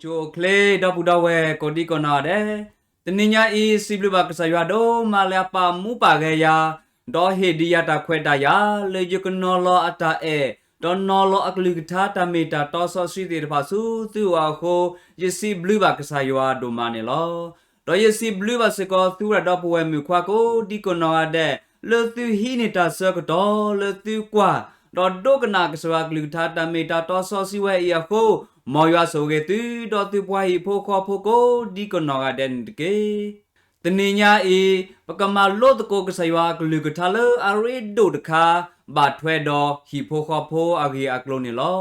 ဆိၣ်အိၣ်ချ့ ဒီပုၢ်ဒီဝဲၢ်ကိးဒံကိးနီၢ်ဂၤဒဲး, တနံၤညါအံၤ စံးဘျုးဘၣ်ကစၢ်ယွၤဒိၣ်မးလၢအပာ်မူပာ်ဂဲၤယၤ, ဒီးဟ့ၣ်ဒံးယၤတၢ်ခွဲးတၢ်ယာ် လၢယကနီၤလီၤအတၢ်အဲၣ်, ဒီးနီၤလီၤအကလုၢ်ကထါတၢ်မ့ၢ်တၢ်တီစီဆှံသ့ၣ်တဖၣ်ဆူသုအိၣ်အဃိ, ယစံးဘျုးဘၣ်ကစၢ်ယွၤဒိၣ်မးန့ၣ်လီၤ. ဒီးယစံးဘျုးဘၣ်စ့ၢ်ကီးသုဝဲဒၣ်ဒီပုၢ်ဝဲၢ်မုၣ်ခွါကိးဒံကိးနီၢ်ဂၤဒဲး, လၢသုဟံးန့ၢ်တၢ်ဆၢကတီၢ်လၢသုကွၢ်, ဒီးဒိကနၣ်ကစၢ်ယွၤအကလုၢ်ကထါတၢ်မ့ၢ်တၢ်တီစီဆှံဝဲအံၤအဃိ, မ်ယွၤဆိၣ်ဂ့ၤသု ဒီးသုပှၤဟံၣ်ဖိဃီဖိကိးဒံကိးနီၢ်ဂၤဒဲးန့ၣ်တက့ၢ်. တနံၤညါအံၤ, ပကမၤလိသကိးကစၢ်ယွၤအကလုၢ်ကထါလၢအရ့ဒိၣ်တခါ, ဘၣ်ထွဲဒီးဟံၣ်ဖိဃီဖိအဂ့ၢ်အကျိၤန့ၣ်လီၤ.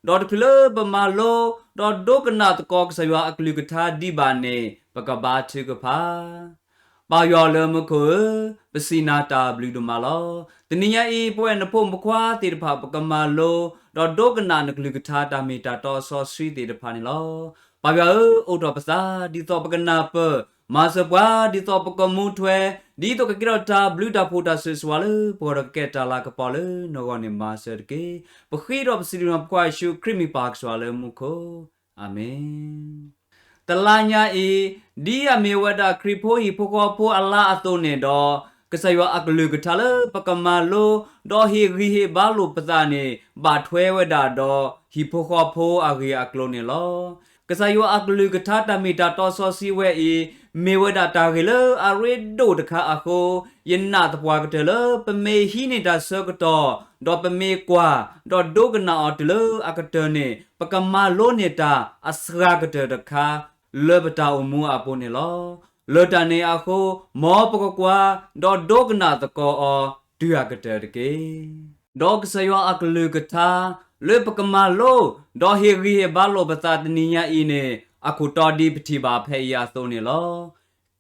ဒီးတချုးလၢပမၤလိ, ဒီးဒိကနၣ်သကိးကစၢ်ယွၤအကလုၢ်ကထါဒံးဘၣ်န့ၣ်, ပကဘါထုကဖၣ်. ပၢ်ယွၤလၢမူခိၣ်ဧၢ, ပစံးနၤတၢ်ဘျုးဒိၣ်မးလီၤ. တနံၤညါအံၤ ပဝဲနဖိမုၣ်ဖိခွါသ့ၣ်တဖၣ် ပကမၤလိ, ဒီးဒိကနၣ်နကလုၢ်ကထါတၢ်မ့ၢ်တၢ်တီစီဆှံသ့ၣ်တဖၣ်န့ၣ်လီၤ. ပၢ်ယွၤဧၢ, အိးထီၣ်ပသး ဒ်သိးပကနၢ်ပၢၢ်, မၤစၢၤပှၤ ဒ်သိးပကကဲထီၣ်တၢ်ဘျုးတၢ်ဖှိၣ်တၢ်ဆိၣ်ဂ့ၤဆိၣ်ဝါလၢပဂီၢ်ဒီး ကကဲတၢ်လၤကပီၤလၢနဂီၢ်န့ၣ် မၤစၢၤတက့ၢ်. ပဃ့ဒီးပစံးဘျုးနၤ ပဖိခွါယ့ၣ်ၡူးခရံာ်မံၤပၢ်ကစၢ်လၢမူခိၣ်, အၤမ့ၣ်. တလါညါအံၤ, ဒ်အမ့ၢ်ဝဲဒၣ်ခရံာ်ဖိဟံၣ်ဖိဃီဖိအလါအသိးန့ၣ်ဒီး, ကစၢ်ယွၤအကလုၢ်ကထါလၢပကမၤလိ, ဒီးဟ့ၣ်ဂံၢ်ဟ့ၣ်ဘါလိာ်ပသးန့ၣ်, ဘၣ်ထွဲဝဲဒၣ်ဒီးဟံၣ်ဖိဃီဖိအဂ့ၢ်အကျိၤန့ၣ်လီၤ. ကစၢ်ယွၤအကလုၢ်ကထါတၢ်မ့ၢ်တၢ်တီစီဆှံဝဲအံၤ, မ့ၢ်ဝဲဒၣ်တၢ်ဂ့ၢ်လၢအရ့ဒိၣ်တခါအဃိ, ယနာ်သပှၢ်ကတၢၢ်လၢပမ့ၢ်ဟံးန့ၢ်တၢ်ဆၢကတီၢ်, ဒီးပမ့ၢ်ကွၢ်, ဒီးဒိကနၣ်အီၤတုၤလၢအကတၢၢ်န့ၣ်, ပကမၤလိန့ၢ်တၢ်အစှၤကတၢၢ်တခါ လၢပတၢ်အိၣ်မူအပူၤန့ၣ်လီၤ. လၢတၢ်န့ၣ်အဃိ, မ်ပကကွၢ်, ဒီးဒိကနၣ်သကိးအီၤတုၤအကတၢၢ်တက့ၢ်. ဒီးကစၢ်ယွၤအကလုၢ်ကထါ လၢပကမၤလိ, ဒီးဟ့ၣ်ဂံၢ်ဟ့ၣ်ဘါလိာ်ပသးတနံၤညါအံၤန့ၣ်, အခိၣ်တီဒ်ပထံၣ်ဘၣ်ဖဲအံၤအသိးန့ၣ်လီၤ.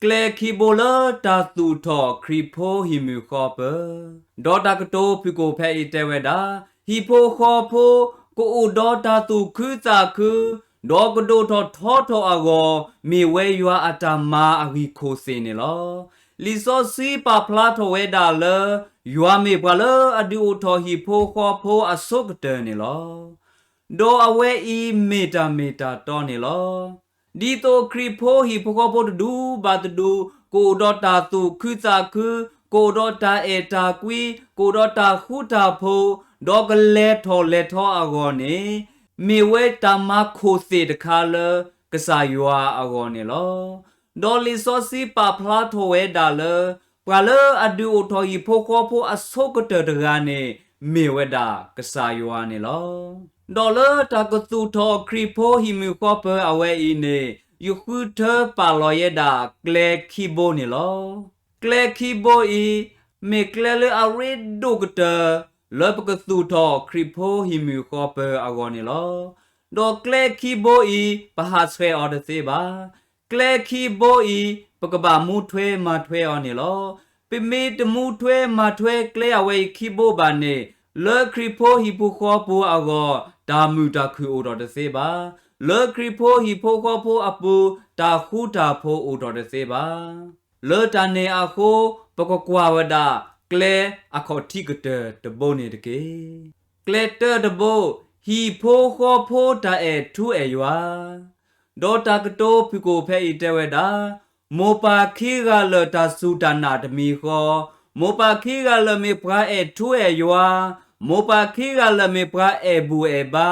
ကျဲခံဘိလၢတၢ်သူၣ်ထီၣ်ခရံာ်ဖိဟံၣ်မုၢ်ဃီပၢၤ, ဒီးတၢ်ကတိၤဖုၣ်ကိာ်ဖဲအံၤတဲဝဲဒၣ်, ဟံၣ်ဖိဃီဖိ ကအိၣ်ဒီးတၢ်သူၣ်ခုသးခု, ဒီးကဒိၣ်ထီၣ်ထီထီၣ်အဂီၢ်, မ့ၢ်ဝဲယွၤအတၢ်မၤအဂံၢ်ခိၣ်သ့ၣ်န့ၣ်လီၤ. လံာ်စီဆှံပာ်ဖျါထီၣ်ဝဲဒၣ်လၢ, ယွၤမ့ၢ်ပှၤလၢအဒုးအိၣ်ထီၣ်ဟံၣ်ဖိဃီဖိအဆိကတၢၢ်န့ၣ်လီၤ. ဒီးအဝဲအံၤမ့ၢ်တၢ်မ့ၢ်တၢ်တီန့ၣ်လီၤ. ဒ်သိးခရံာ်ဖိဟံၣ်ဖိဃီဖိတဒူဘၣ်တဒူ, ကအိၣ်ဒီးတၢ်သူၣ်ခုသးခု, ကအိၣ်ဒီးတၢ်အဲၣ်တၢ်ကွံ, ကအိၣ်ဒီးတၢ်ဃူတၢ်ဖိး, ဒီးကလဲၤထီၣ်လဲၤထီအဂီၢ်န့ၣ်, မ့ၢ်ဝဲတၢ်မၤခိၣ်သ့ၣ်တခါလၢကစၢ်ယွၤအဂီၢ်န့ၣ်လီၤ. ဒီးလံာ်စီဆှံပာ်ဖျါထီၣ်ဝဲဒၣ်လၢ, ပှၤလၢအဒုးအိၣ်ထီၣ်ဟံၣ်ဖိဃီဖိအဆိကတၢၢ်တဂၤန့ၣ်, မ့ၢ်ဝဲဒၣ်ကစၢ်ယွၤန့ၣ်လီၤ. ဒီးလၢတၢ်ကသူၣ်ထီၣ်ခရံာ်ဖိဟံၣ်မုၢ်ဃီပၢၤအဝဲအံၤန့ၣ်, ယဃုထၢပာ်လီၤယဲဒၣ်ကျဲခံဘိန့ၣ်လီၤ. ကျဲခံဘိအံၤ, မ့ၢ်ကျဲလၢအရ့ဒိၣ်ကတၢၢ်, လၢပကသူၣ်ထီၣ်ခရံာ်ဖိဟံၣ်မုၢ်ဃီပၢၤအဂီၢ်န့ၣ်လီၤ. ဒီးကျဲခံဘိအံၤ, ပဟးဆှဲးအီၤတသ့ဘၣ်. ကျဲခံဘိအံၤ, ပကဘၣ်မူထွဲမၤထွဲအီၤန့ၣ်လီၤ. ပမ့ၢ်တမူထွဲမၤထွဲကျဲအဝဲအံၤခံဘိဘၣ်န့ၣ်, လၢခရံာ်ဖိဟံၣ်ဖိဃီဖိအဂီၢ်, တၢ်မုာ်တၢ်ခုၣ်အိၣ်ထီၣ်တသ့ဘၣ်. လၢခရံာ်ဖိဟံၣ်ဖိဃီဖိအပူၤ, တၢ်ဃူတၢ်ဖိးအိၣ်ထီၣ်တသ့ဘၣ်. လၢတၢ်န့ၣ်အဃိ, ပကကွၢ်ဝဲဒၣ်ကျဲအခီၣ်ထံးကတၢၢ်တဘိန့ၣ်တက့ၢ်. ကျဲတၢတဘိ, ဟံၣ်ဖိဃီဖိတၢ်အဲၣ်ထူအဲၣ်ယွၤ. ဒီးတၢ်ကတိၤဖုၣ်ကိာ်ဖဲအံၤတဲဝဲဒၣ်, မိၢ်ပၢ်ခံဂၤလၢာ်တၢ်စူၢ်တၢ်နာ်တမံၤဃီ, မိၢ်ပၢ်ခံဂၤလၢာ်မ့ၢ်ပှၤအဲၣ်ထူအဲၣ်ယွၤ, မိၢ်ပၢ်ခံဂၤလၢာ်မ့ၢ်ပှၤအဲၣ်ဘူၣ်အဲၣ်ဘါ,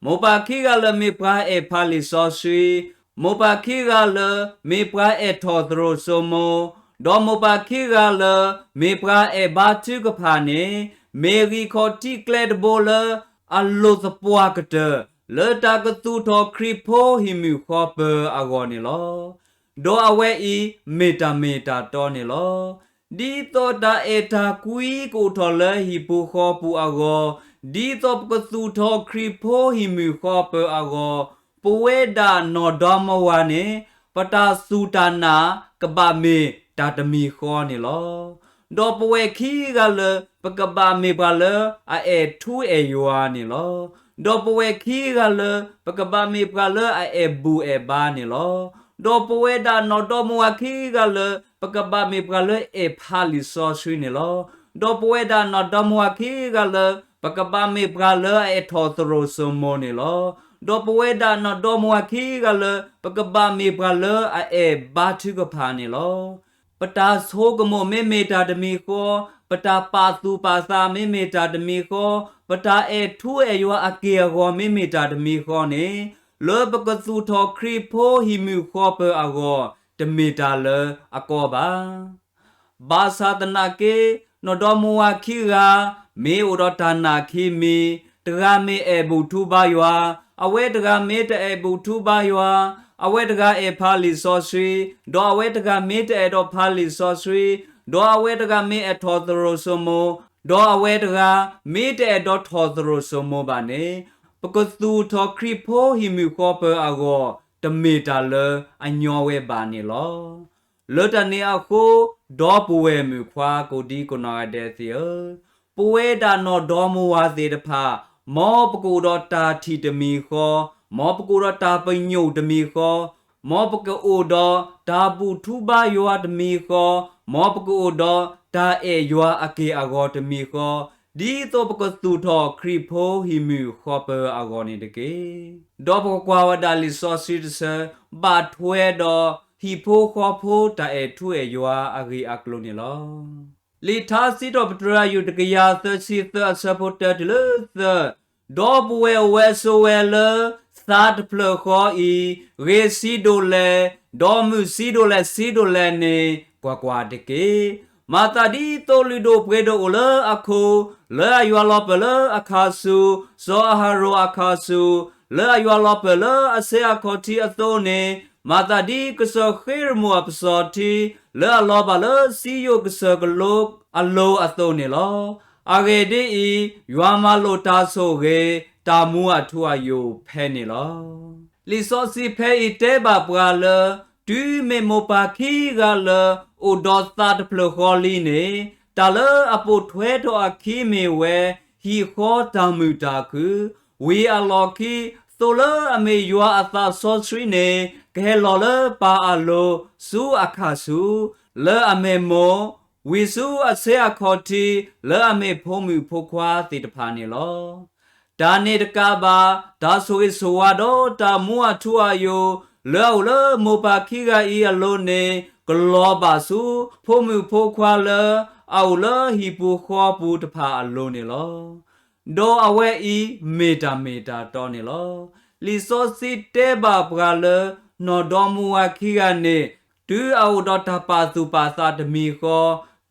မိၢ်ပၢ်ခံဂၤလၢာ်မ့ၢ်ပှၤအဲၣ်ဖးလံာ်စီဆှံ, မိၢ်ပၢ်ခံဂၤလၢာ်မ့ၢ်ပှၤအဲၣ်ထီၣ်သရိာ်စိမိၤ, ဒီးမိၢ်ပၢ်ခံဂၤလၢာ်မ့ၢ်ပှၤအဲၣ်ဘါထုကဖၣ်န့ၣ်, မ့ၢ်ဂံၢ်ခီၣ်ထံးကျဲတဘိလၢအလိၣ်သပှၢ်ကတၢၢ် လၢတၢ်ကသူၣ်ထီၣ်ခရံာ်ဖိဟံၣ်မုၢ်ဃီပၢၤအဂီၢ်န့ၣ်လီၤ. ဒီးအဝဲအံၤမ့ၢ်တၢ်မ့ၢ်တၢ်တီန့ၣ်လီၤ. ဒ်သိးတၢ်အဲၣ်တၢ်ကွံကအိၣ်ထီၣ်လၢဟံၣ်ပူၤဃီပူၤအဂီၢ်, ဒ်သိးပကသူၣ်ထီၣ်ခရံာ်ဖိဟံၣ်မုၢ်ဃီပၢၤအဂီၢ်, ပဝဲဒၣ်နီၢ်ဒီမါဝၤန့ၣ်, ပတၢ်စူၢ်တၢ်နာ်ကဘၣ်မ့ၢ်တၢ်တမံၤဃီန့ၣ်လီၤ. ဒီးပဝဲခံဂၤလၢာ် ပကဘၣ်မ့ၢ်ပှၤလၢအအဲၣ်ထူအဲၣ်ယွၤန့ၣ်လီၤ. ဒီးပဝဲခံဂၤလၢာ် ပကဘၣ်မ့ၢ်ပှၤလၢအအဲၣ်ဘူၣ်အဲၣ်ဘါန့ၣ်လီၤ. ဒီးပဝဲဒၣ်နီၢ်ဒီမါဝၤခံဂၤလၢာ် ပကဘၣ်မ့ၢ်ပှၤလၢအဲၣ်ဖးလံာ်စီဆှံန့ၣ်လီၤ. ဒီးပဝဲဒၣ်နီၢ်ဒီမါဝၤခံဂၤလၢာ် ပကဘၣ်မ့ၢ်ပှၤလၢအအဲၣ်ထီၣ်သရိာ်စိမိၤန့ၣ်လီၤ. ဒီးပဝဲဒၣ်နီၢ်ဒီမါဝၤခံဂၤလၢ ပကဘၣ်မ့ၢ်ပှၤလၢအအဲၣ်ဘါထုကဖၣ်န့ၣ်လီၤ. ပတၢ်ဆိကမိၣ်မ့မ့ၢ်တၢ်တမံၤဃီ, ပတၢ်ပာ်သူၣ်ပာ်သးမ့မ့ၢ်တၢ်တမံၤဃီ, ပတၢ်အဲၣ်ထူအဲၣ်ယွၤအက့ၢ်အဂီၤမ့မ့ၢ်တၢ်တမံၤဃီန့ၣ်, လၢပကသူၣ်ထီၣ်ခရံာ်ဖိဟံၣ်မုၣ်ဃီပၢၤအဂီၢ်, တမ့ၢ်တၢ်လၢအကီဘၣ်. ဘၣ်ဆၣ်သနာ်က့, နီၢ်ဒီမါဝၤခံဂၤ, မ့ၢ်အိၣ်ဒီးတၢ်နာ်ခံမံၤ, တဂၤမ့ၢ်အဲၣ်ဘူၣ်ထူဘါယွၤ, အဝဲတဂၤမ့ၢ်တအဲၣ်ဘူၣ်ထူဘါယွၤ, အဝဲတဂၤအဲၣ်ဖးလံာ်စီဆှံ, ဒီးအဝဲတဂၤမ့ၢ်တအဲၣ်ဒိးဖးလံာ်စီဆှံ, ဒီးအဝဲတဂၤမ့ၢ်အဲၣ်ထီၣ်သရိာ်စိမိၤ, ဒီးအဝဲတဂၤမ့ၢ်တအဲၣ်ဒိးထီၣ်သရိာ်စိမိၤဘၣ်န့ၣ်, ပကသူၣ်ထီၣ်ခရံာ်ဖိဟံၣ်မုၣ်ဃီပၢၤအဂီၢ်, တမ့ၢ်တၢ်လၢအညီဝဲဘၣ်န့ၣ်လီၤ. လၢတၢ်န့ၣ်အဃိ, ဒီပုၢ်ဝဲၢ်မုၣ်ခွါကိးဒံကိးနီၢ်ဂၤဒဲးသ့ၣ်ဧၢ, ပဝဲဒၣ်နီၢ်ဒီမါဝၤသ့ၣ်တဖၣ်, မ်ပကအိၣ်ဒီးတၢ်ထံၣ်တမံၤဃီ, မ်ပကအိၣ်ဒီးတၢ်ပညိၣ်တမံၤဃီ, မ်ပကအိၣ်ဒီးတၢ်ဘူၣ်ထူဘါယွၤတမံၤဃီ, မ်ပကအိၣ်ဒီးတၢ်အဲၣ်ယွၤအက့ၢ်အဂီၤတမံၤဃီ, ဒ်သိးပကသူၣ်ထီၣ်ခရံာ်ဖိဟံၣ်မုၣ်ဃီပၢၤအဂီၢ်န့ၣ်တက့ၢ်. ဒီးပကကွၢ်ဝဲဒၣ်လံာ်စီဆှံတဆၢ, ဘၣ်ထွဲဒီးဟံၣ်ဖိဃီဖိတၢ်အဲၣ်ထူအဲၣ်ယွၤအဂ့ၢ်အကျိၤန့ၣ်လီၤ. လံာ်ထါစံးထီၣ်ပတြၢၤယုၢ်တကယၤသၢဆံသၢအဆၢဖိတၢတုၤလၢသၢ, ဒီပုၢ်ဝဲၢ်အိၣ်ဝဲဆိးဝဲလၢ သးတဖျၢၣ်ဃီအံၤ, ဂ့ၤဆံးဒိၣ်လဲၣ်, ဒီးမုာ်ဆံးဒိၣ်လဲၣ်ဆံးဒိၣ်လဲၣ်န့ၣ် ကွၢ်ကွၢ်တက့ၢ်. မၤသးဒ်သိးလုၢ်ဒိၣ်ပှ့ၤဒိၣ်အိၣ်လၢအခိၣ်, လၢအယွၤလီၤပၢၢ်လၢအခါဆူ, စီၤအၤဟရိၣ်အခါဆူ, လၢအယွၤလီၤပၢၢ်လၢအဆ့အခီၣ်ထံးအသိးန့ၣ်, မၤသးဒ်ကစၢၢ်ဃ့ရမိၣ်အပစီၤထံ, လၢအလီၤဘၣ်လၢစံယိၣ်ကစၢၢ်ကလိအလိၤအသိးန့ၣ်လီၤ. အဂ့ၢ်ဒ်အံၤ, ယွၤမၤလိာ်တၢ်ဆိၣ်ဂ့ၤ, တၢ်မူအထူအယိာ်ဖဲန့ၣ်လီၤ. လံာ်စီဆှံဖဲအံၤတဲဘၣ်ပှၤလၢ, တုၤမ့ၢ်မိၢ်ပၢ်ခံဂၤလၢ အိၣ်ဒီးသးတဖျၢၣ်ဃီလံန့ၣ်, တၢ်လၢအပိာ်ထွဲထီၣ်အခံမ့ၢ်ဝဲ ဟံၣ်ဃီတၢ်မုာ်တၢ်ခုၣ်, ဝံၤအလီၢ်ခံ, သိးလၢအမ့ၢ်ယွၤအသးစီဆှံန့ၣ် ကဟဲလီၤလၢပၢ်အလိၤ ဆူအခါဆူ, လၢအမ့ၢ်မိၢ်, ဝံၤဆူအဆ့အခီၣ်ထံး လၢအမ့ၢ်ဖိမုၣ်ဖိခွါသ့ၣ်တဖၣ်န့ၣ်လီၤ. တၢ်န့ၣ်တကးဘၣ်, တၢ်ဆိၣ်ဂ့ၤဆိၣ်ဝါဒီးတၢ်မူအထူအယိာ် လၢအအိၣ်လၢမိၢ်ပၢ်ခံဂၤအံၤအလိၤန့ၣ် ကလီၤဘၣ်ဆူ ဖိမုၣ်ဖိခွါလၢ အအိၣ်လၢဟံၣ်ပူၤဃီပူၤတဖၣ်အလိၤန့ၣ်လီၤ. ဒီးအဝဲအံၤမ့ၢ်တၢ်မ့ၢ်တၢ်တီန့ၣ်လီၤ. လံာ်စီဆှံတဲဘၣ်ပှၤလၢ နီၢ်ဒီမါဝၤခံဂၤန့ၣ် တုၤအအိၣ်ဒီးတၢ်ပာ်သူၣ်ပာ်သးတမံၤဃီ,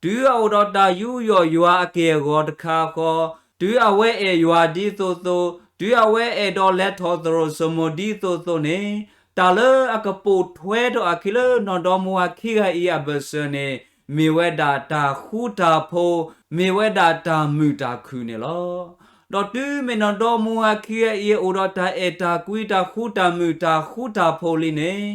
တုၤအအိၣ်ဒီးတၢ်ယူးယီၣ်ယွၤအက့ၢ်အဂီၤတခါဃီ, တုၤအဝဲအဲၣ်ယွၤဒ်သိးသိး, တုၤအဝဲအဲၣ်ဒိးလဲၤထီၣ်သရိာ်စိမိၤဒ်သိးသိးန့ၣ်, တၢ်လၢအကပိာ်ထွဲထီၣ်အခံလၢနီၢ်ဒီမါဝၤခံဂၤအံၤအဘၢၣ်စၢၤန့ၣ် မ့ၢ်ဝဲဒၣ်တၢ်ဃူတၢ်ဖိး, မ့ၢ်ဝဲဒၣ်တၢ်မုာ်တၢ်ခုၣ်န့ၣ်လီၤ. ဒီးတုၤမ့ၢ်နီၢ်ဒီမါဝၤခံဂၤအံၤအိၣ်ဒီးတၢ်အဲၣ်တၢ်ကွံတၢ်ဃူတၢ်မုာ်တၢ်ဃူတၢ်ဖိးလံန့ၣ်,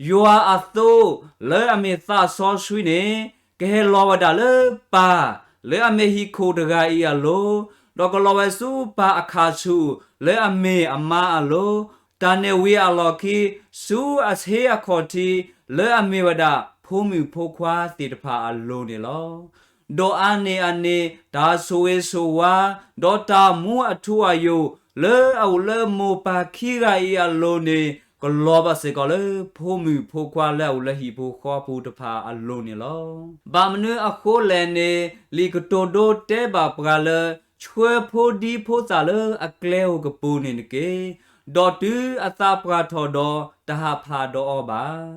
ယွၤအသိးလၢအမ့ၢ်သးစီဆှံန့ၣ် ကဟဲလီၤဝဲဒၣ်လၢပၢ်လၢအမ့ၢ်ဟံၣ်ခိၣ်တဂၤအံၤအလိၤ, ဒီးကလီၤဝဲဆူပၢ်အခါဆူၣ် လၢအမ့ၢ်အမါအလိၤ, တၢ်န့ၣ်ဝံၤအလီၢ်ခံ ဆူအဆ့အခီၣ်ထံး လၢအမ့ၢ်ဝဲဒၣ်ဖိမုၣ်ဖိခွါသ့ၣ်တဖၣ်အလိၤန့ၣ်လီၤ. ဒီးအါန့ၢ်အန့ၣ် တၢ်ဆိၣ်ဂ့ၤဆိၣ်ဝါ ဒီးတၢ်မူအထူအယိာ် လၢအအိၣ်လၢမိၢ်ပၢ်ခံဂၤအံၤအလိၤန့ၣ် ကလီၤဘၣ်စ့ၢ်ကီးလၢ ဖိမုၣ်ဖိခွါလၢအအိၣ်လၢဟံၣ်ပူၤဃီပူၤတဖၣ်အလိၤန့ၣ်လီၤ. ဘၣ်မနုၤအဃိလဲၣ်န့ၣ် လံာ်ကတိၤဒိတဲဘၣ်ပှၤလၢ ဆှၢဖိဒံဖိသၣ်လၢအကျဲဧိၤကပူၤန့ၣ်တက့ၢ်. ဒီးတုၤအသးပှၢ်ထီၣ်ဒီး တဟးဖးဒီးအီၤဘၣ်.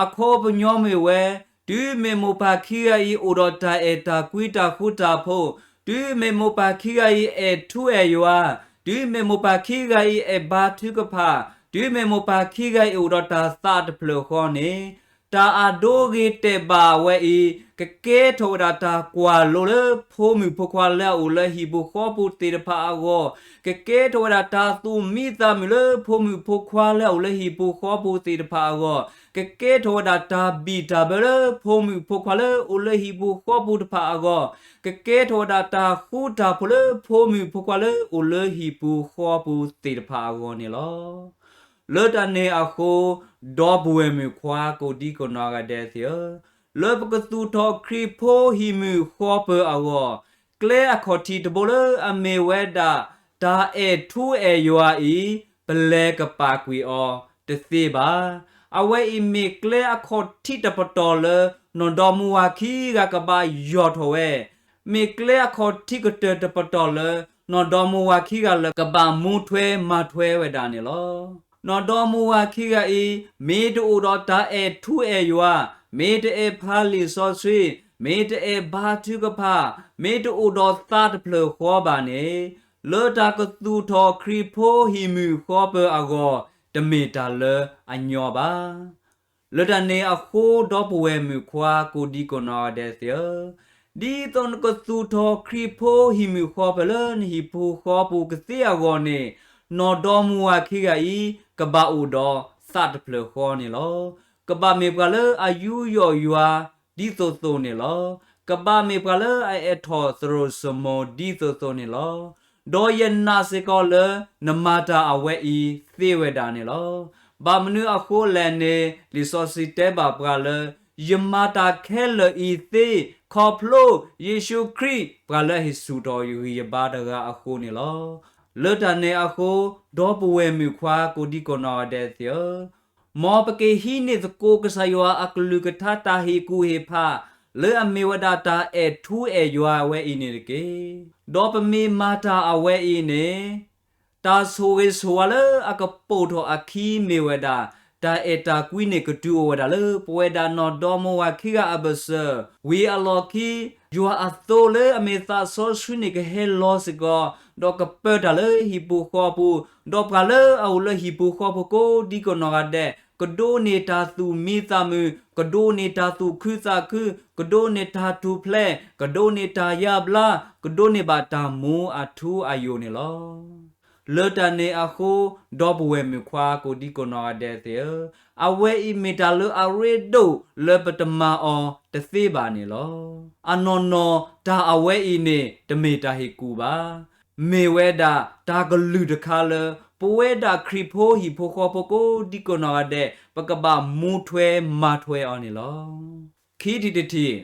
အခီပညီမ့ၢ်ဝဲ, တုၤမ့ၢ်မိၢ်ပၢ်ခံဂၤအံၤအိၣ်ဒီးတၢ်အဲၣ်တၢ်ကွံတၢ်ဃူတၢ်ဖိး, တုၤမ့ၢ်မိၢ်ပၢ်ခံဂၤအံၤအဲၣ်ထူအဲၣ်ယွၤ, တုၤမ့ၢ်မိၢ်ပၢ်ခံဂၤအံၤအဲၣ်ဘါထုကဖၣ်, တုၤမ့ၢ်မိၢ်ပၢ်ခံဂၤအံၤအိၣ်ဒီးတၢ်သးတဖျၢၣ်ဃီန့ၣ်, တၢ်အဒိဂ့ၤတဲာ်ဘၣ်ဝဲအံၤ ကကဲထီၣ်ဝဲဒၣ်တၢ်ကွၢ်လိလၢဖိမုၣ်ဖိခွါလၢအအိၣ်လၢဟံၣ်ပူၤဃီပူၤသ့ၣ်တဖၣ်အဂီၢ်, ကကဲထီၣ်ဝဲဒၣ်တၢ်သူၣ်မံသးမုာ်လၢဖိမုၣ်ဖိခွါလၢအအိၣ်လၢဟံၣ်ပူၤဃီပူၤသ့ၣ်တဖၣ်အဂီၢ်, ကကဲထီၣ်ဝဲဒၣ်တၢ်ဘံၣ်တၢ်ဘၢလၢဖိမုၣ်ဖိခွါလၢအအိၣ်လၢဟံၣ်ပူၤဃီပူၤတဖၣ်အဂီၢ်, ကကဲထီၣ်ဝဲဒၣ်တၢ်ဃူတၢ်ဖိးလၢဖိမုၣ်ဖိခွါလၢအအိၣ်လၢဟံၣ်ပူၤဃီပူၤသ့ၣ်တဖၣ်အဂီၢ်န့ၣ်လီၤ. လၢတၢ်န့ၣ်အဃိ, ဒီပုၢ်ဝဲၢ်မုၣ်ခွါကိးဒံကိးနီၢ်ဂၤဒဲးသ့ၣ်ဧၢ, လၢပကသူၣ်ထီၣ်ခရံာ်ဖိဟံၣ်မုၣ်ဃီပၢၤအဂီၢ်, ကျဲအခီၣ်ထံးတဘိလၢအမ့ၢ်ဝဲဒၣ် တၢ်အဲၣ်ထူအဲၣ်ယွၤအံၤ, ပလဲၤကပာ်ကွံာ်အီၤတသ့ဘၣ်. အဝဲအံၤမ့ၢ်ကျဲအခီၣ်ထံးတပတီၢ်လၢ နီၢ်ဒီမါဝၤခံဂၤကဘၣ်ယီၢ်ထီၣ်ဝဲ, မ့ၢ်ကျဲအခီၣ်ထံးကတၢၢ်တပတီၢ်လၢ နီၢ်ဒီမါဝၤခံဂၤလၢကဘၣ်မူထွဲမၤထွဲဝဲဒၣ်န့ၣ်လီၤ. နီၢ်ဒီမါဝၤခံဂၤအံၤ မ့ၢ်တအိၣ်ဒီးတၢ်အဲၣ်ထူအဲၣ်ယွၤ, မ့ၢ်တအဲၣ်ဖးလံာ်စီဆှံ, မ့ၢ်တအဲၣ်ဘါထုကဖၣ်, မ့ၢ်တအိၣ်ဒီးသးတဖျၢၣ်ဃီဘၣ်န့ၣ်, လၢတၢ်ကသူၣ်ထီၣ်ခရံာ်ဖိဟံၣ်မုၢ်ဃီပၢၤအဂီၢ် တမ့ၢ်တၢ်လၢအညီဘၣ်. လၢတၢ်န့ၣ်အဃိ ဒီပုၢ်ဝဲၢ်မုၣ်ခွါကိးဒံကိးနီၢ်ဂၤဒဲးသ့ၣ်ဧၢ, ဒ်သိးနကသူၣ်ထီၣ်ခရံာ်ဖိဟံၣ်မုၢ်ဃီပၢၤလၢနဟံၣ်ဖိဃီဖိကသ့အဂီၢ်န့ၣ်, နီၢ်ဒီမါဝၤခံဂၤအံၤ ကဘၣ်အိၣ်ဒီးသးတဖျၢၣ်ဃီန့ၣ်လီၤ. ကဘၣ်မ့ၢ်ပှၤလၢအယူးယီၣ်ယွၤဒ်သိးသိးန့ၣ်လီၤ. ကဘၣ်မ့ၢ်ပှၤလၢအအဲၣ်ထီၣ်သရိာ်စိမိၤဒ်သိးသိးန့ၣ်လီၤ. ဒီးယနာ်စ့ၢ်ကီးလၢ နမၤတၢ်အဝဲအံၤသ့ဝဲဒၣ်န့ၣ်လီၤ. ဘၣ်မနုၤအဃိလဲၣ်န့ၣ် လံာ်စီဆှံတဲဘၣ်ပှၤလၢ ယမၤတၢ်ခဲလၢာ်အံၤသ့ ခီဖျိယ့ၣ်ၡူးခရံာ် ပှၤလၢအဟ့ၣ်ဆူၣ်ထီၣ်ယဂံၢ်ယဘါတဂၤအဃိန့ၣ်လီၤ. လၢတၢ်န့ၣ်အဃိ ဒီပုၢ်ဝဲၢ်မုၣ်ခွါကိးဒံကိးနီၢ်ဂၤဒဲးသ့ၣ်ဧၢ, မ်ပကဟံးန့ၢ်သကိးကစၢ်ယွၤအကလုၢ်ကထါတၢ်ဟ့ၣ်ကူၣ်ဟ့ၣ်ဖး လၢအမ့ၢ်ဝဲဒၣ်တၢ်အဲၣ်ထူအဲၣ်ယွၤအဝဲအံၤန့ၣ်တက့ၢ်. ဒီးပမ့ၢ်မၤတၢ်အဝဲအံၤန့ၣ် တၢ်ဆိၣ်ဂ့ၤဆိၣ်ဝါလၢအကပိာ်ထီၣ်အခံမ့ၢ်ဝဲဒၣ် တၢ်အဲၣ်တၢ်ကွံန့ၣ်ကတုၤအိၣ်ဝဲဒၣ်လၢပဝဲဒၣ်နီၢ်ဒီမါဝၤခံဂၤအဘၢၣ်စၢၤ, ဝံၤအလီၢ်ခံ ယွၤအသိလၢအမ့ၢ်သးစီဆှံန့ၣ်ကဟဲလီၤစ့ၢ်ကီး, ဒီးကပၢတၢ်လၢဟံၣ်ပူၤဃီပူၤ, ဒီးပှၤလၢအအိၣ်လၢဟံၣ်ပူၤဃီပူၤကိးဒံကိးနီၢ်ဂၤဒဲး ကဒိးန့ၢ်တၢ်သူၣ်မံသးမုာ်, ကဒိးန့ၢ်တၢ်သူၣ်ခုသးခု, ကဒိးန့ၢ်တၢ်ထူၣ်ဖျဲး, ကဒိးန့ၢ်တၢ်ယါဘျါ, ကဒိးန့ၢ်ဘၣ်တၢ်မူအထူအယိာ်န့ၣ်လီၤ. လၢတၢ်န့ၣ်အဃိ ဒီပုၢ်ဝဲၢ်မုၣ်ခွါကိးဒံကိးနီၢ်ဂၤဒဲးသ့ၣ်ဧၢ, အဝဲအံၤမ့ၢ်တၢ်လၢအရ့ဒိၣ်လၢပတမၤအီၤတသ့ဘၣ်န့ၣ်လီၤ. အနီၢ်နီၢ်တၢ်အဝဲအံၤန့ၣ် တမ့ၢ်တၢ်ဟ့ၣ်ကူၣ်ဘၣ်. မ့ၢ်ဝဲဒၣ်တၢ်ကလုၢ်တခါလၢ ပဝဲဒၣ်ခရံာ်ဖိဟံၣ်ဖိဃီဖိကိးဒံကိးနီၢ်ဂၤဒဲး ပကဘၣ်မူထွဲမၤထွဲအီၤန့ၣ်လီၤ. ခံထံၣ်တထံၣ်,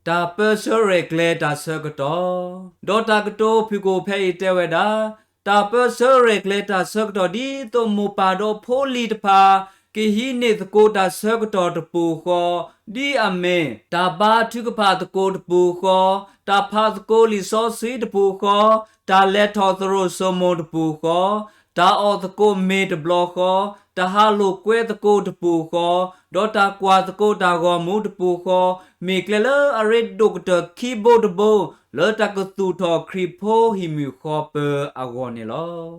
တၢ်ပၢဆှၢရဲၣ်ကျဲၤတၢ်ဆၢကတီၢ်, ဒီးတၢ်ကတိၤဖုၣ်ကိာ်ဖဲအံၤတဲဝဲဒၣ်, တၢ်ပၢဆှၢရဲၣ်ကျဲၤတၢ်ဆၢကတီၢ်ဒ်သိးမိၢ်ပၢ်ဒီးဖိလံၤတဖၣ် ကဟံးန့ၢ်သကိးတၢ်ဆၢကတီၢ်တပူၤဃီ, ဒ်အမ့ၢ် တၢ်ဘါထုကဖၣ်သကိးတပူၤဃီ, တၢ်ဖးသကိးလံာ်စီဆှံတပူၤဃီ, တၢ်လဲၤထီၣ်သရိာ်စိမိၤတပူၤဃီ, တၢ်အီၣ်သကိးမ့ၤတဘျီဃီ, တၢ်ဟးလိာ်ကွဲသကိးတပူၤဃီ, ဒီးတၢ်ကွၢ်သကိးတၢ်ဂီၤမူတပူၤဃီ, မ့ၢ်ကျဲလၢအရ့ဒိၣ်ကတၢၢ်ခံဘိတဘိ လၢတၢ်ကသူၣ်ထီၣ်ခရံာ်ဖိဟံၣ်မုၢ်ဃီပၢၤအဂီၢ်န့ၣ်လီၤ.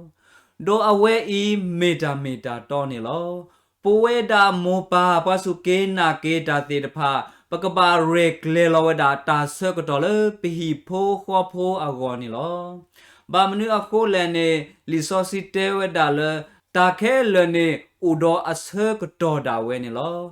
ဒီးအဝဲအံၤမ့ၢ်တၢ်မ့ၢ်တၢ်တီန့ၣ်လီၤ. ပဝဲဒၣ်မိၢ်ပၢ်ပှၤစူၢ်က့ၤနာ်က့ၤတၢ်သ့ၣ်တဖၣ် ပကဘၣ်ရဲၣ်ကျဲၤလီၤဝဲဒၣ်တၢ်ဆၢကတီၢ်လၢပဟံၣ်ဖိဃီဖိအဂီၢ်န့ၣ်လီၤ. ဘၣ်မနုၤအဃိလဲၣ်န့ၣ် လံာ်စီဆှံတဲဝဲဒၣ်လၢ တၢ်ခဲလၢာ်န့ၣ်အိၣ်ဒီးအဆၢကတီၢ်ဒၣ်ဝဲန့ၣ်လီၤ.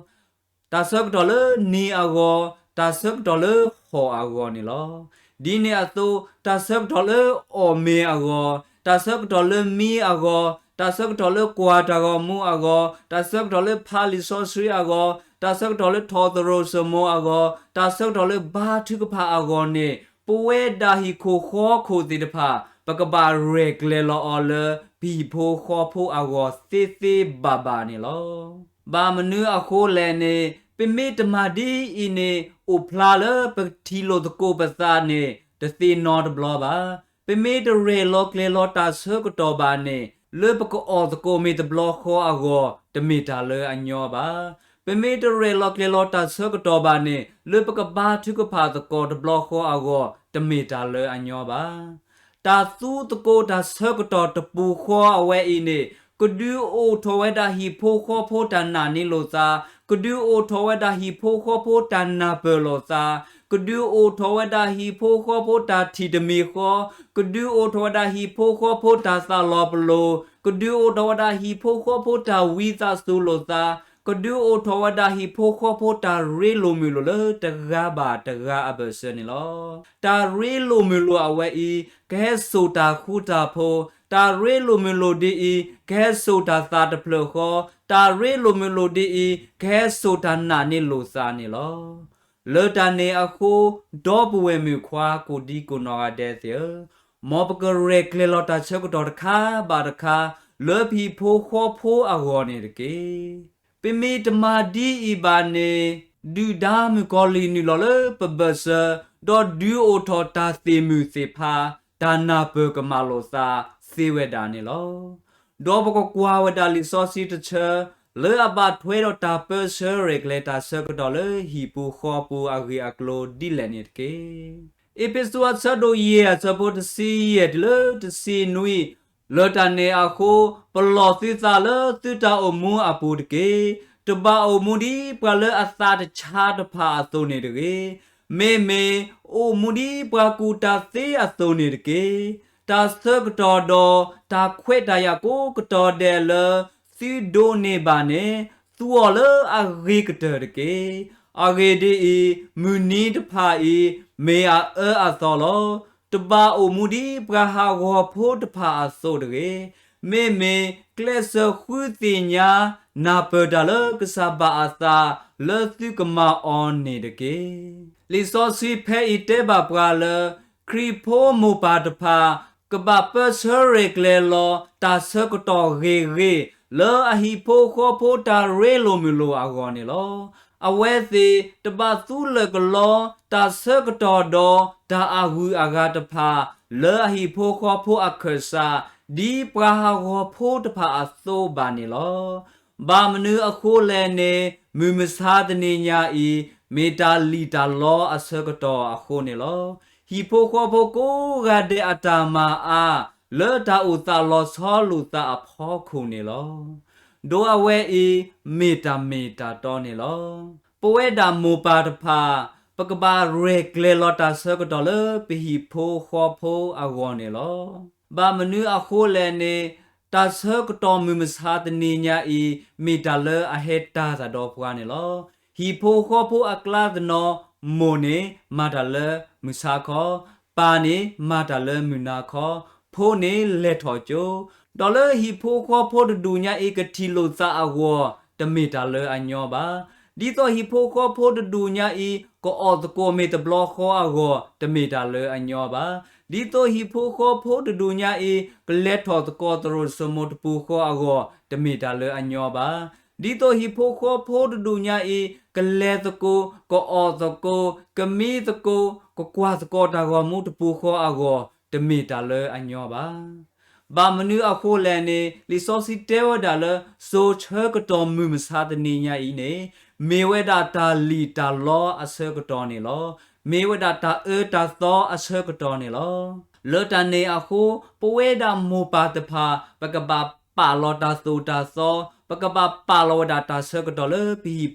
တၢ်ဆၢကတီၢ်လၢနံၤအဂီၢ်, တၢ်ဆၢကတီၢ်လၢဟီၣ်အဂီၢ်န့ၣ်လီၤ. ဒ်န့ၣ်အသိး တၢ်ဆၢကတီၢ်လၢအီၣ်မ့ၤအဂီၢ်, တၢ်ဆၢကတီၢ်လၢမံအဂီၢ်, တၢ်ဆၢကတီၢ်လၢကွၢ်တၢ်ဂီၤမူအဂီၢ်, တၢ်ဆၢကတီၢ်လၢဖးလံာ်စီဆှံအဂီၢ်, တၢ်ဆၢကတီၢ်လၢထီၣ်သရိာ်စိမိၤအဂီၢ်, တၢ်ဆၢကတီၢ်လၢဘါထုကဖၣ်အဂီၢ်န့ၣ် ပဝဲဒၣ်ဟံၣ်ခိၣ်ဃီခိၣ်သ့ၣ်တဖၣ် ပကဘၣ်ရဲၣ်ကျဲၤလီၤအီၤလၢ ပဟံၣ်ဖိဃီဖိအဂီၢ်သ့သ့ဘၣ်ဘၣ်န့ၣ်လီၤ. ဘၣ်မနုၤအဃိလဲၣ်န့ၣ် ပမ့ၢ်တမၤဒ်အံၤန့ၣ် အိၣ်ဖျါလၢပထံၣ်လိာ်သကိးပသးန့ၣ် တသ့နီတဘျီဘၣ်. ပမ့ၢ်တရဲၣ်လီၤကျဲၤလီၤတၢ်ဆၢကတီၢ်ဘၣ်န့ၣ် လၢပကအီၣ်သကိးမ့ၤတဘျီဃီအဂီၢ် တမ့ၢ်တၢ်လၢအညီဘၣ်. ပမ့ၢ်တရဲၣ်လီၤကျဲၤလီၤတၢ်ဆၢကတီၢ်ဘၣ်န့ၣ် လၢပကဘါထုကဖၣ်သကိးတဘျီဃီအဂီၢ် တမ့ၢ်တၢ်လၢအညီဘၣ်. တၢ်သူသကိးတၢ်ဆၢကတီၢ်တပူၤဃီအဝဲအံၤန့ၣ် ကဒုးအိၣ်ထီၣ်ဝဲဒၣ်ဟံၣ်ဖိဃီဖိတၢ်နာ်န့ၢ်လိာ်သး, ကဒုးအိၣ်ထီၣ်ဝဲဒၣ်ဟံၣ်ဖိဃီဖိတၢ်နၢ်ပၢၢ်လိာ်သး, ကဒုးအိၣ်ထီၣ်ဝဲဒၣ်ဟံၣ်ဖိဃီဖိတၢ်ထံၣ်တမံၤဃီ, ကဒုးအိၣ်ထီၣ်ဝဲဒၣ်ဟံၣ်ဖိဃီဖိတၢ်သးလီၤပလိာ်, ကဒုးအိၣ်ထီၣ်ဝဲဒၣ်ဟံၣ်ဖိဃီဖိတၢ်ဝံသးစူၤလိာ်သး, ကဒုးအိၣ်ထီၣ်ဝဲဒၣ်ဟံၣ်ဖိဃီဖိတၢ်ရ့လိာ်မုာ်လိာ်လၢတဂၤဘၣ်တဂၤအဘၢၣ်စၢၤန့ၣ်လီၤ. တၢ်ရ့လိာ်မုာ်လိာ်အဝဲအံၤ ကဟဲစိာ်တၢ်ဃူတၢ်ဖိး, တၢ်ရ့လိာ်မုာ်လိာ်ဒ်အံၤ ကဟဲစိာ်တၢ်သးတဖျၢၣ်ဃီ, တၢ်ရ့လိာ်မုာ်လိာ်ဒ်အံၤ ကဟဲစိာ်တၢ်နာ်န့ၢ်လိာ်သးန့ၣ်လီၤ. လၢတၢ်န့ၣ်အဃိ ဒီပုၢ်ဝဲၢ်မုၣ်ခွါကိးဒံကိးနီၢ်ဂၤဒဲးသ့ၣ်ဧၢ, မ်ပကရဲၣ်ကျဲၤလီၤတၢ်ဆၢကတီၢ်တခါဘၣ်တခါ လၢပဟံၣ်ဖိဃီဖိအဂီၢ်န့ၣ်တက့ၢ်. ပမ့ၢ်တမၤဒ်အံၤဘၣ်န့ၣ် ဒုၣ်ဒါမုၣ်ကီၤလံၢ်နုာ်လီၤလၢပဘၢၣ်စၢၤ, ဒီးဒုးအိၣ်ထီၣ်တၢ်သ့ၣ်မုၣ်သ့ၣ်ဖါ, တၢ်နၢ်ပၢၢ်ကမၣ်လိာ်သးသ့ဝဲဒၣ်န့ၣ်လီၤ. ဒီးပကကွၢ်ဝဲဒၣ်လံာ်စီဆှံတဆၢ လၢအဘၣ်ထွဲဒီးတၢ်ပၢဆှၢရဲၣ်ကျဲၤတၢ်ဆၢကတီၢ်လၢဟံၣ်ပူၤဃီပူၤအဂ့ၢ်အကျိၤဒ်လဲၣ်န့ၣ်တက့ၢ်. အ့းဖ့းစူးအဆၢဒိၣ်ယဲၢ်အဆၢဖိတဆံယဲၢ်တုၤလၢတဆံနွံ, လၢတၢ်န့ၣ်အဃိ, ပလီၢ်သုသးလၢသုတၢ်အိၣ်မူအပူၤတက့ၢ်. တဘၣ်အိၣ်မူဒ်ပှၤလၢအသးတဆါတဖၣ်အသိးန့ၣ်တဂ့ၤ. မ့မ့ၢ်အိၣ်မူဒ်ပှၤကူၣ်တၢ်သ့အသိးန့ၣ်တက့ၢ်. တၢ်ဆၢကတီၢ်ဒီးတၢ်ခွဲးတၢ်ယာ်ကိးကတီၢ်ဒဲးလၢသုဒိးန့ၢ်ဘၣ်န့ၣ်, သူအီၤလၢအဂ့ၤကတၢၢ်တက့ၢ်. အဂ့ၢ်ဒ်အံၤ, မုၢ်နံၤတဖၣ်အံၤ မ့ၢ်အအၢအသီလီၤ. တဘၣ်အိၣ်မူဒ်ပှၤဟးဂီၤဖိတဖၣ်အသိးတဂ့ၤ. မ့မ့ၢ်ကျဲးစၢးဃုသ့ၣ်ညါနၢ်ပၢၢ်တၢ်လၢကစၢ်ဘၣ်အသးလၢသုကမၤအီၤန့ၣ်တက့ၢ်. လံာ်စီဆှံဖဲအံၤတဲဘၣ်ပှၤလၢ ခရံာ်ဖိမိၢ်ပၢ်တဖၣ် ကဘၣ်ပၢဆှၢရဲၣ်ကျဲၤလီၤတၢ်ဆၢကတီၢ်ဂ့ၤဂ့ၤ လၢအဟံၣ်ဖိဃီဖိတၢ်ရ့လိာ်မုာ်လိာ်အဂီၢ်န့ၣ်လီၤ. အဝဲသ့ၣ်တဘၣ်သူလၢာ်ကလီတၢ်ဆၢကတီၢ်ဒီးတၢ်အဂုၤအဂၤတဖၣ် လၢအဟံၣ်ဖိဃီဖိအခၢၣ်စး ဒ်ပှၤဟးဂီၤဖိတဖၣ်အသိးဘၣ်န့ၣ်လီၤ. ဘၣ်မနုၤအဃိလဲၣ်န့ၣ် မုၢ်မဆါတနံၤညါအံၤ မ့ၢ်တၢ်လံၣ်တၢ်လီအဆၢကတီၢ်အဃိန့ၣ်လီၤ. ဟံၣ်ဖိဃီဖိကိးဂၤဒဲးအတၢ်မၤအါ လၢတၢ်အိၣ်သးလီၤဆီလိာ်သးအဖီခိၣ်န့ၣ်လီၤ. ဒီးအဝဲအံၤ မ့ၢ်တၢ်မ့ၢ်တၢ်တီန့ၣ်လီၤ. ပဝဲဒၣ်မိၢ်ပၢ်တဖၣ် ပကဘၣ်ရဲၣ်ကျဲၤလီၤတၢ်ဆၢကတီၢ်လၢပဟံၣ်ဖိဃီဖိအဂီၢ်န့ၣ်လီၤ. ဘၣ်မနုၤအဃိလဲၣ်န့ၣ် တၢ်ဆၢကတီၢ်မုၢ်မဆါတနံၤညါအံၤ မ့ၢ်တၢ်လၢအဟဲတၢ်သးဒီးပှၤန့ၣ်လီၤ. ဟံၣ်ဖိဃီဖိအကျါတနီၤ မိၢ်န့ၣ်မၤတၢ်လၢမုၢ်ဆါခီ, ပၢ်န့ၣ်မၤတၢ်လၢမုၢ်နၤခီ, ဖိန့ၣ်လဲၤထီၣ်ကၠိ, ဒီးလၢဟံၣ်ဖိဃီဖိတဒူၣ်ညါအံၤ ကထံၣ်လိာ်သးအဂီၢ် တမ့ၢ်တၢ်လၢအညီဘၣ်. ဒ်သိးဟံၣ်ဖိဃီဖိတဒူၣ်ညါအံၤ ကအီၣ်သကိးမ့ၤတဘျီဃီအဂီၢ် တမ့ၢ်တၢ်လၢအညီဘၣ်. ဒ်သိးဟံၣ်ဖိဃီဖိတဒူၣ်ညါအံၤ ကလဲၤထီၣ်သကိးသရိာ်စိမိၤတပူၤဃီအဂီၢ် တမ့ၢ်တၢ်လၢအညီဘၣ်. ဒ်သိးဟံၣ်ဖိဃီဖိတဒူၣ်ညါအံၤ ကလဲၤသကိး, ကအီၣ်သကိး, ကမံသကိး, ကကွၢ်သကိးတၢ်ဂီၤမူတပူၤဃီအဂီၢ် တမ့ၢ်တၢ်လၢအညီဘၣ်. ဘၣ်မနုၤအဃိလဲၣ်န့ၣ် လံာ်စီဆှံတဲဝဲဒၣ်လၢ စိၤဆၢကတီၢ်မုၢ်မဆါတနံၤညါအံၤန့ၣ် မ့ၢ်ဝဲဒၣ်တၢ်လံၣ်တၢ်လီအဆၢကတီၢ်န့ၣ်လီၤ. မ့ၢ်ဝဲဒၣ်တၢ်အၢတၢ်သီအဆၢကတီၢ်န့ၣ်လီၤ. လၢတၢ်န့ၣ်အဃိ ပဝဲဒၣ်မိၢ်ပၢ်တဖၣ် ပကဘၣ်ပာ်လီၤတၢ်သိၣ်တၢ်သီ, ပကဘၣ်ပာ်လီၤဝဲဒၣ်တၢ်ဆၢကတီၢ်လၢပ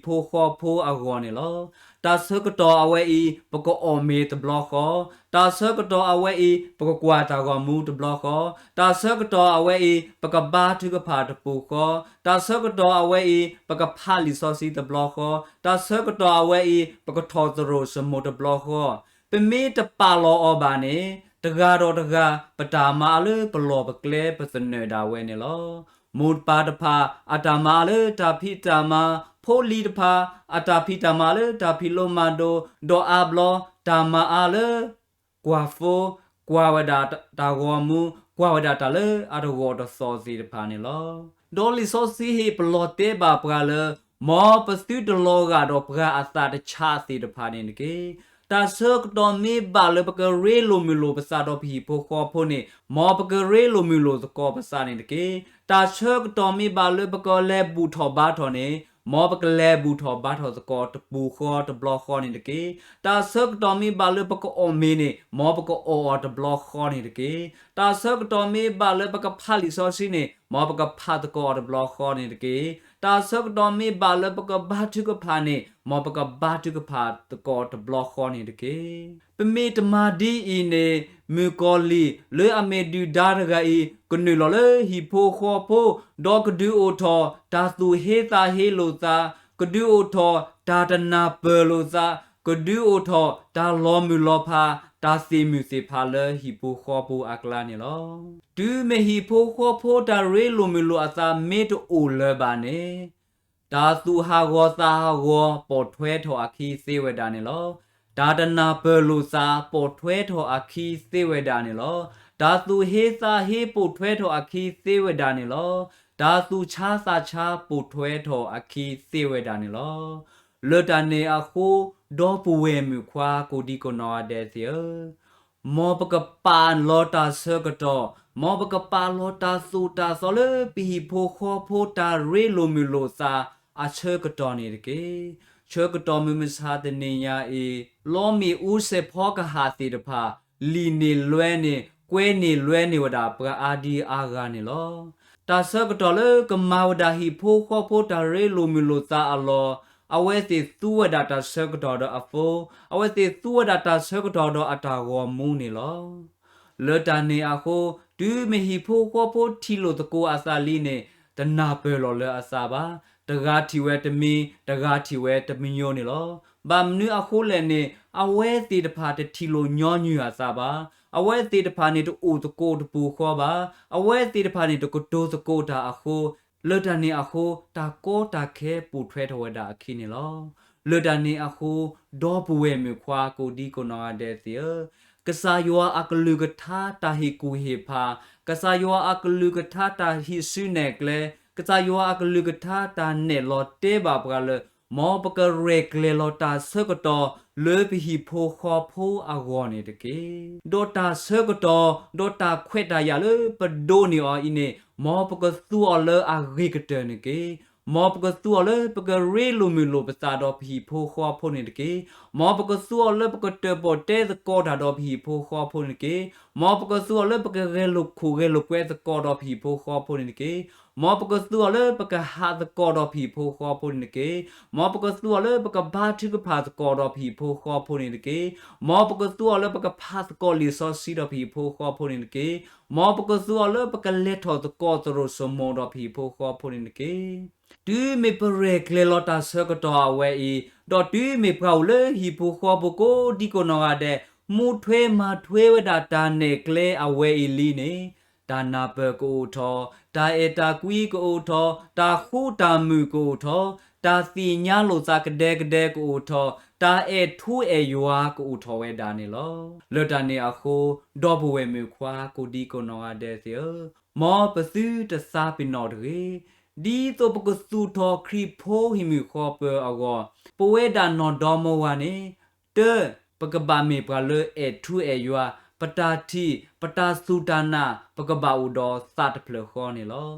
ဟံၣ်ဖိဃီဖိအဂီၢ်န့ၣ်လီၤ. တၢ်ဆၢကတီၢ်အဝဲအံၤ ပကအီၣ်မ့ၤတဘျီဃီ, တၢ်ဆၢကတီၢ်အဝဲအံၤ ပကကွၢ်တၢ်ဂီၤမူတဘျီဃီ, တၢ်ဆၢကတီၢ်အဝဲအံၤ ပကဘါထုကဖၣ်တပူၤဃီ, တၢ်ဆၢကတီၢ်အဝဲအံၤ ပကဖးလံာ်စီဆှံတဘျီဃီ, တၢ်ဆၢကတီၢ်အဝဲအံၤ ပကထီၣ်သရိာ်စိမိၤတဘျီဃီ, ပမ့ၢ်တပာ်လီၤအီၤဘၣ်န့ၣ် တဂၤဒီးတဂၤ ပတၢ်မၤအါလၢပလီၢ်ပကျဲပသနၢၣ်ဒၣ်ဝဲန့ၣ်လီၤ. မိၢ်ပၢ်တဖၣ် အတၢ်မၤအါလၢတၢ်ဖံးတၢ်မၤ, ဖိလံၤတဖၣ် အတၢ်ဖံးတၢ်မၤလၢတၢ်ဖံးလိမၤဒိး, ဒီးအါဘျီ တၢ်မၤအါလၢ ကွၢ်ဖိ, ကွၢ်ဝဲဒၣ်တၢ်ဂီၤမူ, ကွၢ်ဝဲဒၣ်တၢ်လၢအတဂီၢ်တသီၣ်သ့ၣ်တဖၣ်န့ၣ်လီၤ. ဒီးလံာ်စီဆှံဟ့ၣ်ပလီၢ်တဲဘၣ်ပှၤလၢ မ်ပသုတလီၤဂာ်ဒီးပှၤအသးတဆါသ့ၣ်တဖၣ်န့ၣ်တက့ၢ်. တၢ်ဆၢကတီၢ်မ့ၢ်ဘၣ်လၢပကရ့လိာ်မုာ်လိာ်ပသးဒီးပဟံၣ်ဖိဃီဖိန့ၣ် မ်ပကရ့လိာ်မုာ်လိာ်သကိးပသးန့ၣ်တက့ၢ်. တၢ်ဆၢကတီၢ်မ့ၢ်ဘၣ်လၢပကလဲၤဘူၣ်ထီၣ်ဘါထီၣ်န့ၣ် မ်ပကလဲၤဘူၣ်ထီၣ်ဘါထီၣ်သကိးတပူၤဃီတဘျီဃီန့ၣ်တက့ၢ်. တၢ်ဆၢကတီၢ်မ့ၢ်ဘၣ်လၢပကအီၣ်မ့ၤန့ၣ် မ်ပကအီၣ်အီၤတဘျီဃီန့ၣ်တက့ၢ်. တၢ်ဆၢကတီၢ်မ့ၢ်ဘၣ်လၢပကဖးလံာ်စီဆှံန့ၣ် မ်ပကဖးသကိးအီၤတဘျီဃီန့ၣ်တက့ၢ်. တၢ်ဆၢကတီၢ်မ့ၢ်ဘၣ်လၢပကဘါထုကဖၣ်န့ၣ် မ်ပကဘါထုကဖၣ်သကိးတဘျီဃီန့ၣ်တက့ၢ်. ပမ့ၢ်တမၤဒ်အံၤန့ၣ် မုၣ်ကီၤလံၢ်လၢအမ့ၢ်ဒုၣ်ဒါတဂၤအံၤ ကနုာ်လီၤလၢဟံၣ်ဖိဃီဖိ, ဒီးကဒုးအိၣ်ထီၣ်တၢ်သူၣ်ဟ့သးဟ့လိာ်သး, ကဒုးအိၣ်ထီၣ်တၢ်တနၢ်ပၢၢ်လိာ်သး, ကဒုးအိၣ်ထီၣ်တၢ်လီၤမုၢ်လီၤဖး, တၢ်သ့ၣ်မုၣ်သ့ၣ်ဖးလၢဟံၣ်ဖိဃီဖိအကျါန့ၣ်လီၤ. တုၤမ့ၢ်ဟံၣ်ဖိဃီဖိတၢ်ရ့လိာ်မုာ်လိာ်အသးမ့ၢ်တအိၣ်လၢၤဘၣ်န့ၣ် တၢ်သူၣ်ဟးဂီၤသးဟးဂီၤပိာ်ထွဲထီၣ်အခံသ့ဝဲဒၣ်န့ၣ်လီၤ. တၢ်တနၢ်ပၢၢ်လိာ်သးပိာ်ထွဲထီၣ်အခံသ့ဝဲဒၣ်န့ၣ်လီၤ. တၢ်သူၣ်ဟ့သးဟ့ပိာ်ထွဲထီၣ်အခံသ့ဝဲဒၣ်န့ၣ်လီၤ. တၢ်သူၣ်ဆါသးဆါပိာ်ထွဲထီၣ်အခံသ့ဝဲဒၣ်န့ၣ်လီၤ. လၢတၢ်န့ၣ်အဃိ, ဒီပုၢ်ဝဲၢ်မုၣ်ခွါကိးဒံကိးနီၢ်ဂၤဒဲးသ့ၣ်ဧၢ, မ်ပကပာ်လီၤတၢ်ဆၢကတီၢ်, မ်ပကပာ်လီၤတၢ်သိၣ်တၢ်သီလၢပဟံၣ်ဖိဃီဖိတၢ်ရ့လိာ်မုာ်လိာ်သးအဆၢကတီၢ်န့ၣ်တက့ၢ်. ဆၢကတီၢ်မုၢ်မဆါတနံၤညါအံၤ, လီမ့ၣ်အူစဲးဖီကဟၣ်သ့ၣ်တဖၣ် လံာ်န့ၣ်လွဲန့ၣ်, ကွဲန့ၣ်လွဲန့ၢ်ဝဲဒၣ်ပှၤအါဒံအါဂၤန့ၣ်လီၤ. တၢ်ဆၢကတီၢ်လၢကမၤဝဲဒၣ်ဟံၣ်ဖိဃီဖိတၢ်ရ့လိာ်မုာ်လိာ်သးအလီၢ်, အဝဲသ့ၣ်သူဝဲဒၣ်တၢ်ဆၢကတီၢ်ဒီးအဖိ, အဝဲသ့ၣ်သူဝဲဒၣ်တၢ်ဆၢကတီၢ်ဒီးအတၢ်ဂီၤမူန့ၣ်လီၤ. လၢတၢ်န့ၣ်အဃိ, တုၤမ့ၢ်ဟံၣ်ဖိဃီဖိထံၣ်လိာ်သကိးအသးလံန့ၣ်, တနၢ်ပၢၢ်လီၤလၢအသးဘၣ်. တဂၤထံၣ်ဝဲတမံၤ, တဂၤထံၣ်ဝဲတမံၤညိန့ၣ်လီၤ. ဘၣ်မနုၤအဃိလဲၣ်န့ၣ်, အဝဲသ့ၣ်တဖၣ်တထံၣ်လိာ်ညီနုၢ်အသးဘၣ်. အဝဲသ့ၣ်တဖၣ်န့ၣ်တအိၣ်သကိးတပူၤဃီဘၣ်. အဝဲသ့ၣ်တဖၣ်န့ၣ်တကတိၤသကိးတၢ်အဃိ, လၢတၢ်န့ၣ်အဃိ, တၢ်ကီတၢ်ခဲပိာ်ထွဲထီၣ်ဝဲဒၣ်အခံန့ၣ်လီၤ. လၢတၢ်န့ၣ်အဃိ, ဒီပုၢ်ဝဲၢ်မုၣ်ခွါကိးဒံကိးနီၢ်ဂၤဒဲးသ့ၣ်ဧၢ, ကစၢ်ယွၤအကလုၢ်ကထါတၢ်ဟ့ၣ်ကူၣ်ဟ့ၣ်ဖး, ကစၢ်ယွၤအကလုၢ်ကထါတၢ်ဟံးစုနဲၣ်ကျဲ, ကစၢ်ယွၤအကလုၢ်ကထါတၢ်နဲၣ်လီၤတဲဘၣ်ပှၤလၢ မ်ပကရဲၣ်ကျဲၤလီၤတၢ်ဆၢကတီၢ်လၢပဟံၣ်ဖိဃီဖိအဂီၢ်န့ၣ်တက့ၢ်. ဒီးတၢ်ဆၢကတီၢ်, ဒီးတၢ်ခွဲးတၢ်ယာ်လၢပဒိးန့ၢ်အီၤအံၤန့ၣ်, မ်ပကသူအီၤလၢအဂ့ၤကတၢၢ်န့ၣ်တက့ၢ်. မ်ပကသူအီၤလၢပကရ့လိာ်မုာ်လိာ်ပသးဒီးပဟံၣ်ဖိဃီဖိန့ၣ်တက့ၢ်. မ်ပကသူအီၤလၢပကတၢၣ်ပီၣ်တဲသကိးတၢ်ဒီးပဟံၣ်ဖိဃီဖိန့ၣ်တက့ၢ်. မ်ပကသူအီၤလၢပကဂဲၤလိာ်ခိၣ်ဂဲၤလိာ်ကွဲသကိးဒီးပဟံၣ်ဖိဃီဖိန့ၣ်တက့ၢ်. မ်ပကသူအီၤလၢပကဟးသကိးဒီးပဟံၣ်ဖိဃီဖိန့ၣ်တက့ၢ်. မ်ပကသူအီၤလၢပကဘါထုကဖၣ်သကိးဒီးပဟံၣ်ဖိဃီဖိန့ၣ်တက့ၢ်. မ်ပကသူအီၤလၢပကဖးသကိးလံာ်စီဆှံဒီးပဟံၣ်ဖိဃီဖိန့ၣ်တက့ၢ်. မ်ပကသူအီၤလၢပကလဲၤထီၣ်သကိးသရိာ်စိမိၤဒီးပဟံၣ်ဖိဃီဖိန့ၣ်တက့ၢ်. တုၤမ့ၢ်ပရဲၣ်ကျဲၤလီၤတၢ်ဆၢကတီၢ်အဝဲအံၤ, ဒီးတုၤမ့ၢ်ပှၤအိၣ်လၢဟံၣ်ဖိဃီဖိကိးဒံကိးနီၢ်ဂၤဒဲး မူထွဲမၤထွဲဝဲဒၣ်တၢ်နဲၣ်ကျဲအဝဲအံၤလံန့ၣ်, တၢ်နၢ်ပၢၢ်ကအိၣ်ထီၣ်, တၢ်အဲၣ်တၢ်ကွံကအိၣ်ထီၣ်, တၢ်ဃူတၢ်မုာ်ကအိၣ်ထီၣ်, တၢ်သ့ၣ်ညါလိာ်သးကဒဲကဒဲကအိၣ်ထီၣ်, တၢ်အဲၣ်ထူအဲၣ်ယွၤကအိၣ်ထီၣ်ဝဲဒၣ်န့ၣ်လီၤ. လၢတၢ်န့ၣ်အဃိ, ဒီပုၢ်ဝဲၢ်မုၣ်ခွါကိးဒံကိးနီၢ်ဂၤဒဲးသ့ၣ်ဧၢ, မ်ပသုတသးပ့ၤနီၣ်တဂ့ၤ. ဒ်သိးပကသူၣ်ထီၣ်ခရံာ်ဖိဟံၣ်မုၢ်ဃီပၢၤအဂီၢ်, ပဝဲဒၣ်နီၢ်ဒီမါဝၤန့ၣ်, တၢ, ပကဘၣ်မ့ၢ်ပှၤလၢအဲၣ်ထူအဲၣ်ယွၤ, ပတၢ်ထံၣ်, ပတၢ်စူၢ်တၢ်နာ်, ပကဘၣ်အိၣ်ဒီးသးတဖျၢၣ်ဃီန့ၣ်လီၤ.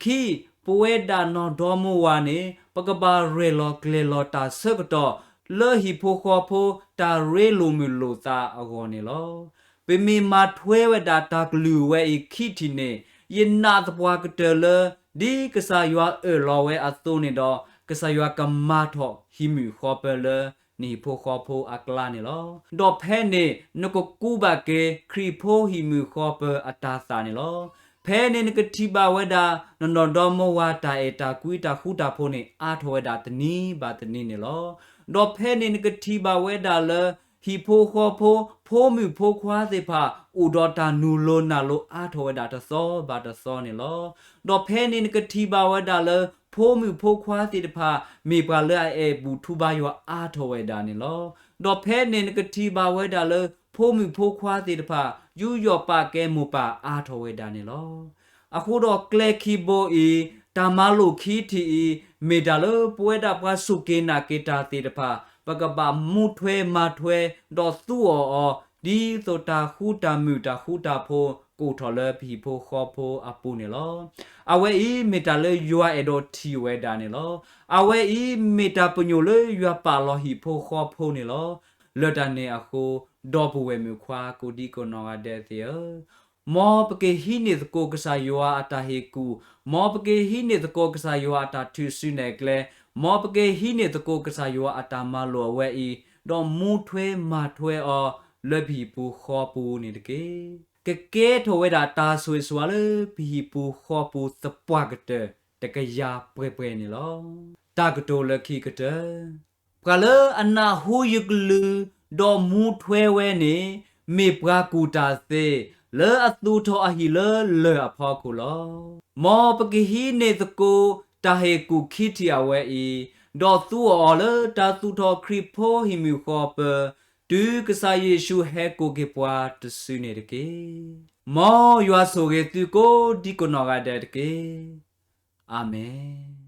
ခံ, ပဝဲဒၣ်နီၢ်ဒီမါဝၤန့ၣ်, ပကဘၣ်ရဲၣ်လီၤကျဲၤလီၤတၢ်ဆၢကတီၢ် လၢဟံၣ်ဖိဃီဖိတၢ်ရ့လိာ်မုာ်လိာ်သးအဂီၢ်န့ၣ်လီၤ. ပမ့ၢ်မၤထွဲဝဲဒၣ်တၢ်ကလုၢ်ဝဲအံၤခံထံၣ်န့ၣ်, ယနာ်သပှၢ်ကတၢၢ်လၢ ဒ်ကစၢ်ယွၤအၢၣ်လီၤဝဲအသိးန့ၣ်ဒီး, ကစၢ်ယွၤကမၤထီၣ်ဟံၣ်မုၢ်ဃီပၢၤလၢနဟံၣ်ဖိဃီဖိအကျါန့ၣ်လီၤ. ဒီးဖဲန့ၣ်နကကူးဘၣ်က့ၤ ခရံာ်ဖိဟံၣ်မုၢ်ဃီပၢၤအတၤသၣ်န့ၣ်လီၤ. ဖဲန့ၣ်နကထံၣ်ဘၣ်ဝဲဒၣ် နနီၢ်ဒီမါဝၤတၢ်အဲၣ်တၢ်ကွံတၢ်ဃူတၢ်ဖိးန့ၣ် အါထီၣ်ဝဲဒၣ်တနံၤဘၣ်တနံၤန့ၣ်လီၤ. ဒီးဖဲန့ၣ်နကထံၣ်ဘၣ်ဝဲဒၣ်လၢ ဟံၣ်ဖိဃီဖိ ဖိမုၣ်ဖိခွါသ့ၣ်တဖၣ် အိၣ်ဒီးတၢ်နုာ်လိၤနၢ်လိၤအါထီၣ်ဝဲဒၣ်တသီဘၣ်တသီန့ၣ်လီၤ. ဒီးဖဲန့ၣ်နကထံၣ်ဘၣ်ဝဲဒၣ်လၢ ဖိမုၣ်ဖိခွါသ့ၣ်တဖၣ် မ့ၢ်ပှၤလၢအအဲၣ်ဘူၣ်ထူဘါယွၤအါထီၣ်ဝဲဒၣ်န့ၣ်လီၤ. ဒီးဖဲန့ၣ်နကထံၣ်ဘၣ်ဝဲဒၣ်လၢ ဖိမုၣ်ဖိခွါသ့ၣ်တဖၣ် ယူးယီၣ်ပာ်ကဲမိၢ်ပၢ်အါထီၣ်ဝဲဒၣ်န့ၣ်လီၤ. အဃိဒီးကျဲခံဘိအံၤ, တၢ်မၤလိာ်ခံထံၣ်အံၤ, မ့ၢ်တၢ်လၢပဝဲဒၣ်ပှၤစူၢ်က့ၤနာ်က့ၤတၢ်သ့ၣ်တဖၣ် ပကဘၣ်မူထွဲမၤထွဲ ဒီးသူအီၤအီၤ, ဒ်သိးတၢ်ဃူတၢ်မုာ်တၢ်ဃူတၢ်ဖိး ကအိၣ်ထီၣ်လၢပဟံၣ်ဖိဃီဖိအပူၤန့ၣ်လီၤ. အဝဲအံၤမ့ၢ်တၢ်လၢယွၤအဲၣ်ဒိးထံၣ်ဝဲဒၣ်န့ၣ်လီၤ. အဝဲအံၤမ့ၢ်တၢ်ပညိၣ်လၢယွၤပာ်လီၤဟံၣ်ဖိဃီဖိန့ၣ်လီၤ. လၢတၢ်န့ၣ်အဃိ, ဒီပုၢ်ဝဲၢ်မုၣ်ခွါကိးဒံကိးနီၢ်ဂၤဒဲးသ့ၣ်ဧၢ, မ်ပကဟံးန့ၢ်သကိးကစၢ်ယွၤအတၢ်ဟ့ၣ်ကူၣ်, မ်ပကဟံးန့ၢ်သကိးကစၢ်ယွၤအတၢ်ထုးစုနဲၣ်ကျဲ, မ်ပကဟံးန့ၢ်သကိးကစၢ်ယွၤအတၢ်မၤလိာ်အဝဲအံၤ, ဒီးမူထွဲမၤထွဲအီၤလၢပဟံၣ်ပူၤဃီပူၤန့ၣ်တက့ၢ်. ကကဲထီၣ်ဝဲဒၣ်တၢ်ဆိၣ်ဂ့ၤဆိၣ်ဝါလၢပဟံၣ်ပူၤဃီပူၤသပှၢ်ကတၢၢ်တကယၤပှဲၤပှဲၤန့ၣ်လီၤ. တၢ်ကတိၤလၢခံကတၢၢ် ပှၤလၢအနၢ်ဟူယကလုၢ်, ဒီးမူထွဲဝဲန့ၣ်, မ့ၢ်ပှၤကူၣ်တၢ်သ့, လၢအသူၣ်ထီၣ်အဟံၣ်လၢလၢၢ်အဖီခိၣ်လီၤ. မ်ပကဟံးန့ၢ်သကိး တၢ်ဟ့ၣ်ကူၣ်ခံထံၣ်အဝဲအံၤ, ဒီးသူအီၤလၢတၢ်သူၣ်ထီၣ်ခရံာ်ဖိဟံၣ်မုၢ်ဃီပၢၤ, တုၤကစၢ်ယ့ၣ်ၡူးဟဲကိးက့ၤပှၤတစုန့ၣ်တက့ၢ်. မ်ယွၤဆိၣ်ဂ့ၤသုကိးဒံကိးနီၢ်ဂၤဒဲးတက့ၢ်. အၤမ့ၣ်.